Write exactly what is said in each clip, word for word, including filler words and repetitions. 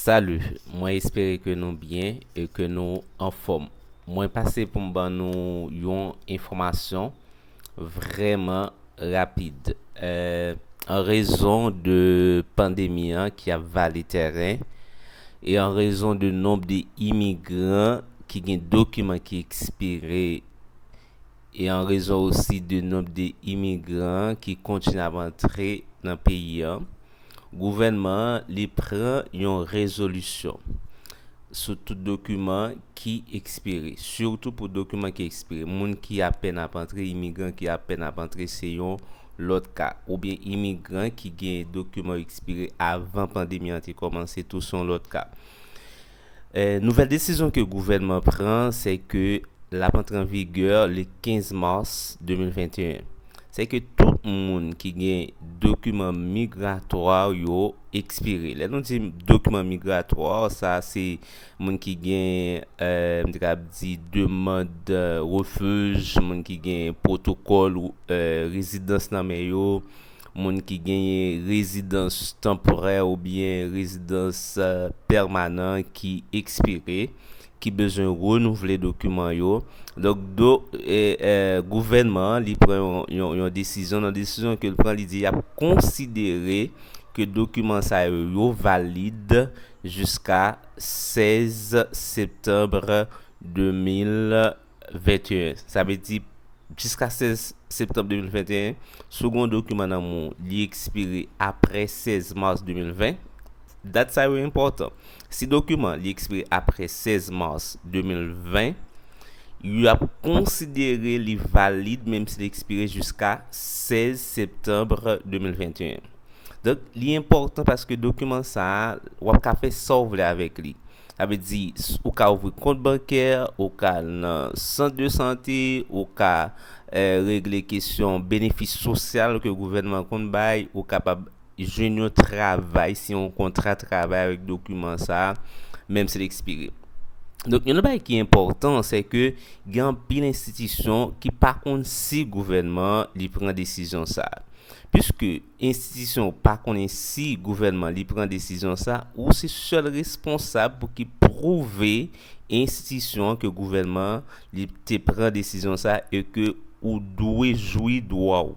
Salut, mwen espere ke nou byen e ke nou anfòm. Mwen pase pou m ban nou yon enfòmasyon vrèman rapid. Euh, an rezon de pandemi an ki ap vale tèren e an rezon de nonb de imigran ki gen dokiman ki ekspire e an rezon osi de nonb de imigran ki kontinye ap antre nan peyi an, gouvènman an li pran yon rezolisyon sou tout dokiman ki ekspire, sitou pou dokiman ki ekspire. Moun ki apèn ap antre, imigran ki apèn ap antre, se yon lòt ka. Oubyen imigran ki gen dokiman ekspire avan pandemi an te kòmanse, tou se yon lòt ka. Eh, nouvèl desizyon ke gouvènman pran, se ke l ap antre an vigè le kenz mas de mil venteyen. Se ke tout moun ki gen dokiman migratwa yo ekspire. Lè nou di dokiman migratwa, sa se moun ki gen, eh, m te kab di demann, eh, refij, moun ki gen pwotokòl, eh, rezidans nan men yo, moun ki genyen rezidans tanporè oubyen rezidans, eh, pèmanan ki ekspire, ki bezwen renouvle dokiman yo. Donk, do, e, e, gouvènman an, li pran yon, yon, yon desizyon. Nan desizyon ke l pran, li di y ap konsidere ke dokiman sa yo, yo valid jiska sèz septanm de mil venteyen. Sa vle di, jiska sèz septanm de mil venteyen, si w gen yon dokiman nan men w, li ekspire apre sèz mas de mil ven, dat sa yo enpòtan. Si dokiman li ekspire apre sèz mas de mil ven, y ap konsidere li valid menm si li ekspire jiska sèz septanm de mil venteyen. Donk, li enpòtan paske dokiman sa a, w ap ka fè sa w vle avèk li. Sa vle di, s- ou ka ouvri kont bankè, ou ka al nan sant de sante, ou ka, eh, regle kesyon benefis sosyal ke gouvènman an konn bay, ou kapab jwenn yon travay, si yon kontra travay avèk dokiman sa a, menm si l ekspire. Donk, yon lòt bagay ki enpòtan, se ke gen anpil enstitisyon ki pa konn si gouvènman an li pran desizyon sa a. Piske enstitisyon pa konnen si gouvènman li pran desizyon sa, ou se sèl responsab pou ki pwouve enstitisyon an ke gouvènman an li te pran desizyon sa e ke ou dwe jwi dwa w.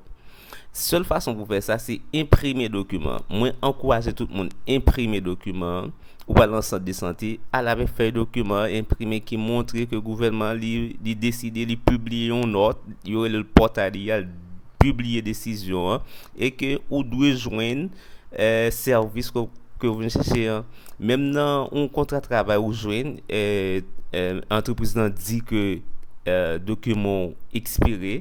Sèl fason pou fè sa, se enprime dokiman. Mwen ankouraje tout moun enprime dokiman an. Ou pral nan sant de sante, al avèk fèy dokiman an enprime ki montre ke gouvènman an li, li deside, li pibliye yon nòt, yo rele l pòt a li a, l pibliye desizyon an, e ke ou dwe jwenn, eh, sèvis ke, ke w vin chèche an. Menm nan yon kontra travay ou jwenn, eh, eh, antrepriz lan di ke, eh, dokiman w ekspire,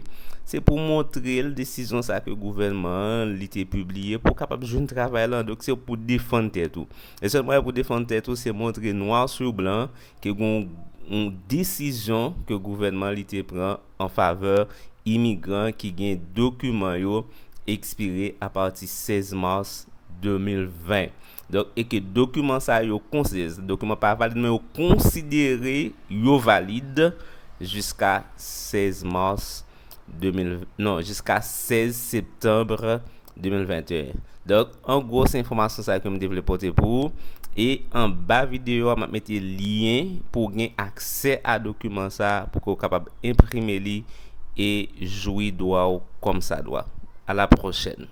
se pou montre l desizyon sa ke gouvènman an li te pibliye pou w kapab jwenn travay lan. Donk, se pou defann tèt ou. E sèl mwayen pou defann tèt ou, se montre nwa sou blan ke gen yon desizyon ke gouvènman li te pran an favè imigran ki gen dokiman yo ekspire apati sèz mas de mil ven. Donk, e ke dokiman sa yo konsidere, dokiman pa valid, men yo konsidere yo valid jiska sèz mas de mil, non, jiska sèz septanm de mil venteyen. Donk, an gwo, se enfòmasyon sa ke m te vle pote pou ou. E anba videyo a, m ap mete lyen pou w gen aksè a dokiman sa pou ke w kapab enprime li e jwi dwa w kòmsadwa. A la pwochèn.